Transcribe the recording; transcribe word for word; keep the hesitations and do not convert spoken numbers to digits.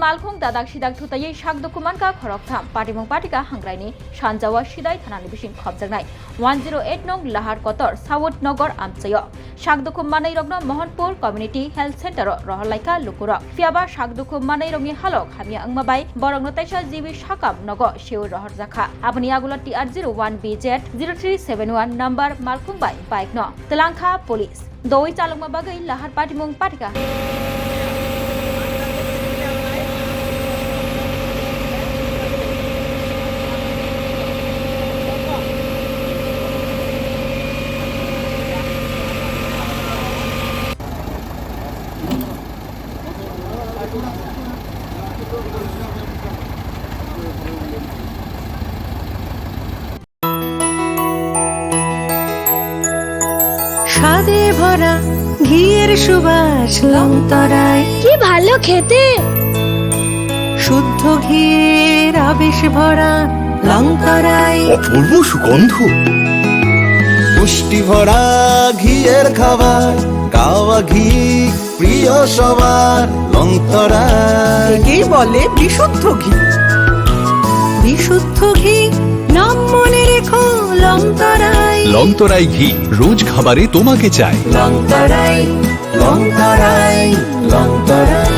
Malkhung dadak sidak thutaiwi sak dukhu mankha khoroktham. Patimung patika Hangraini sanjao Sidai thanani bising khopjaknai one zero eight nong Lahar Kotor South Nogor amchaio. Sak dukhu manwi rokno Mohanpur Community Health Center o rohor laikha lukurok. Phiyaba sak dukhu manwi rokni halok hamya wngma bai borokno taisa G B sakam nogo sewi rohor jakha. Aboni agulo T R zero one B Z zero three seven one number malkhung bai bike no twlangkha police. Doi chalokma bagwi Lahar Patimung patika. স্বাদে ভরা ঘিয়ের সুবাস লংতরায়। কি ভালো খেতে। শুদ্ধ ঘিয়ের আবেশ ভরা লংতরায়। অপূর্ব সুগন্ধ। পুষ্টি ভরা ঘিয়ের খাবার, কাওয়া ঘি প্রিয় সবার, লংতরায়। একেই বলে বিশুদ্ধ ঘি। বিশুদ্ধ ঘি, নাম মনে রেখো, লংতরায়। লংতরায় ঘি, রোজ খাবারে তোমাকে চাই। লংতরায়, লংতরায়, লংতরায়।